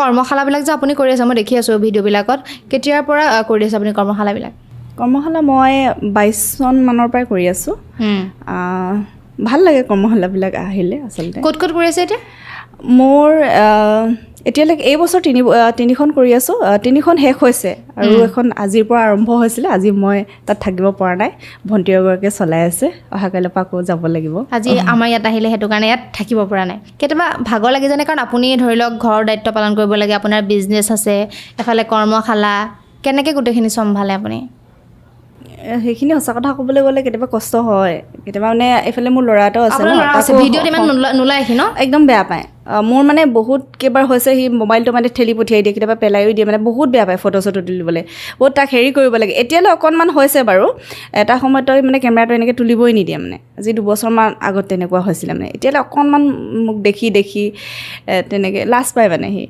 কৰ্মশালাবিলাক যে আপুনি কৰি আছে, মই দেখি আছোঁ ভিডিঅ'বিলাকত, কেতিয়াৰ পৰা কৰি আছে আপুনি কৰ্মশালাবিলাক? কৰ্মশালা মই 22 চনমানৰ পৰাই কৰি আছোঁ। ভাল লাগে কৰ্মশালাবিলাক আহিলে আচলতে। ক'ত ক'ত কৰি আছে এতিয়া? মোৰ এতিয়ালৈকে এই বছৰ তিনিখন কৰি আছোঁ। তিনিখন শেষ হৈছে আৰু এখন আজিৰ পৰা আৰম্ভ হৈছিলে। আজি মই তাত থাকিব পৰা নাই, ভণ্টি এগৰাকীয়ে চলাই আছে। অহা কাইলৈৰ পৰা আকৌ যাব লাগিব। আজি আমাৰ ইয়াত আহিলে, সেইটো কাৰণে ইয়াত থাকিব পৰা নাই। কেতিয়াবা ভাগৰ লাগি যায়নে? কাৰণ আপুনি ধৰি লওক ঘৰৰ দায়িত্ব পালন কৰিব লাগে, আপোনাৰ বিজনেছ আছে, এফালে কৰ্মশালা, কেনেকৈ গোটেইখিনি চম্ভালে আপুনি? সেইখিনি সঁচা কথা ক'বলৈ গ'লে কেতিয়াবা কষ্ট হয়। কেতিয়াবা মানে এইফালে মোৰ ল'ৰা এটাও আছে ন, আপোনাৰ ল'ৰা আছে, তাকো ভিডিঅ'ত ইমান নোলায় সি ন? একদম বেয়া পায়। মোৰ মানে বহুত কেইবাৰ হৈছে, সি মোবাইলটো মানে ঠেলি পঠিয়াই দিয়ে, কেতিয়াবা পেলাইও দিয়ে, মানে বহুত বেয়া পায় ফটো চটো তুলিবলৈ। বহুত তাক হেৰি কৰিব লাগে। এতিয়ালৈ অকণমান হৈছে বাৰু। এটা সময়ত তই মানে কেমেৰাটো এনেকৈ তুলিবই নিদিয়ে। মানে আজি 2 বছৰমান আগত তেনেকুৱা হৈছিলে। মানে এতিয়ালৈ অকণমান মোক দেখি দেখি তেনেকৈ লাজ পায় মানে সি।